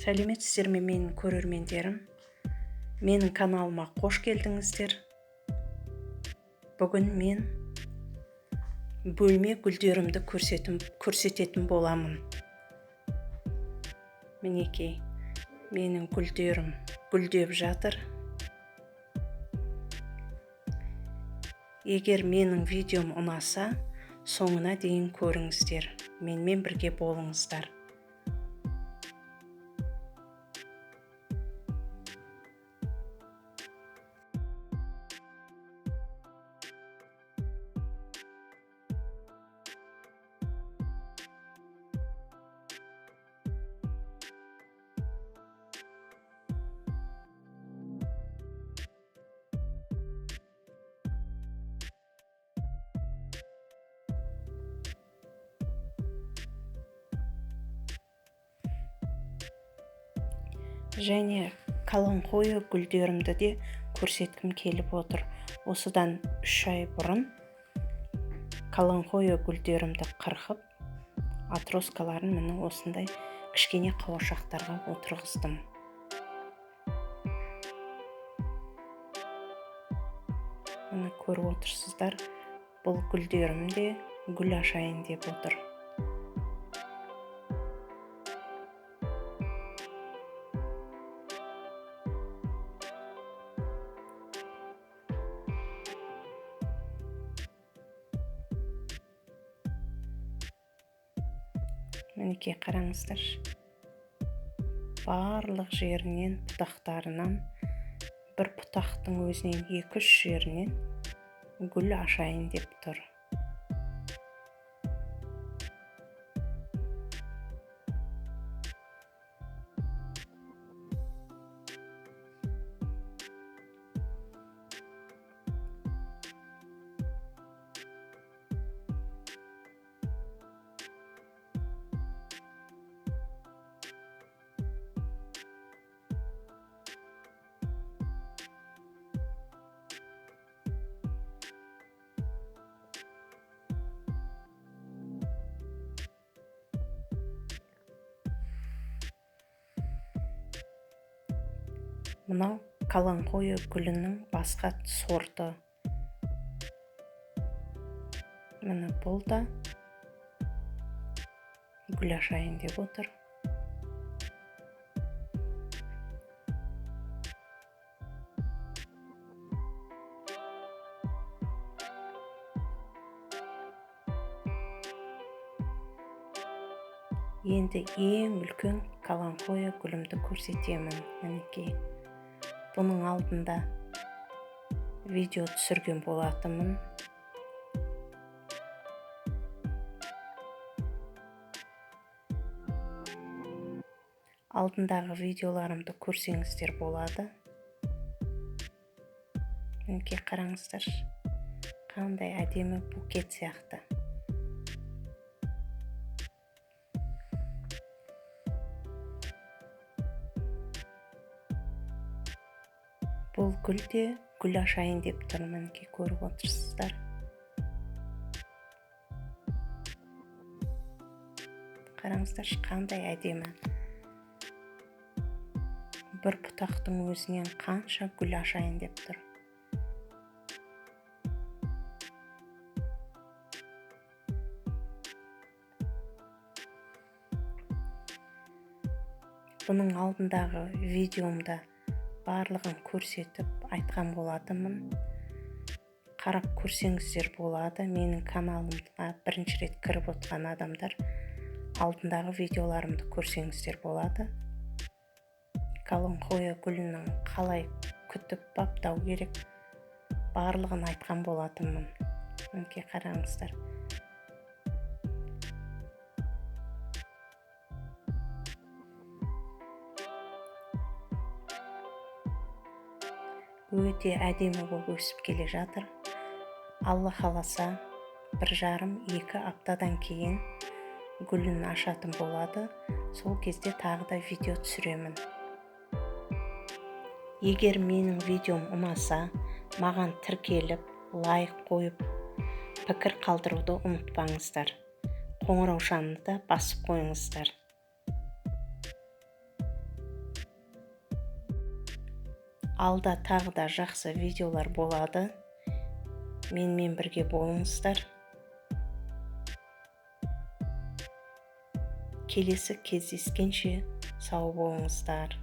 Сәлеметсіздер ме, менің көрермендерім? Менің каналыма қош келдіңіздер. Бүгін мен бөлме гүлдерімді көрсететін боламын. Мінекей, менің гүлдерім гүлдеп жатыр. Егер менің видеом ұнаса, соңына дейін көріңіздер. Менімен бірге болыңыздар. Және каланхоэ гүлдерімді де көрсеткім келіп отыр. Осыдан 3 ай бұрын каланхоэ гүлдерімді қырқып, отросткаларын міне осындай кішкене қауашақтарға отырғыздым. Міне көріп отырсыздар, бұл гүлдерім де гүл ашайын деп отыр. Мінекей қараңыздаршы, барлық жерінен, бұтақтарынан, бір бұтақтың өзінен 2-3 жерінен гүл ашайын деп тұр. Мынау каланхоэ гүлінің басқа сорты. Міне бұл да гүл ашайын деп отыр. Енді ең үлкен каланхоэ гүлімді көрсетемін. Мінекей. Бұның алдында видео түсірген болатынмын. Алдындағы видеоларымды көрсеңіздер болады. Мінекей қараңыздаршы, қандай әдемі букет сияқты. Бұл гүл де гүл ашайын деп тұр, мінекей көріп отырсыздар. Қараңыздаршы, қандай әдемі. Бір бұтақтың өзінен қанша гүл ашайын деп тұр. Бұның алдындағы видеомда барлығын көрсетіп айтқан болатынмын. Қарап көрсеңіздер болады. Менің каналымға бірінші рет кіріп отқан адамдар алдындағы видеоларымды көрсеңіздер болады. Каланхоэ гүлінің қалай күтіп баптау керек барлығын айтқан болатынмын. Мінекей қараңыздар. Өте әдемі болып өсіп келе жатыр. Алла қаласа, 1,5-2 аптадан кейін гүлін ашатын болады. Сол кезде тағы да видео түсіремін. Егер менің видеом ұнаса, маған тіркеліп, лайк қойып, пікір қалдыруды ұмытпаңыздар. Қоңыраушаны да басып қойыңыздар. Алда тағы да жақсы видеолар болады. Менімен бірге болыңыздар. Келесі кездескенше сау болыңыздар.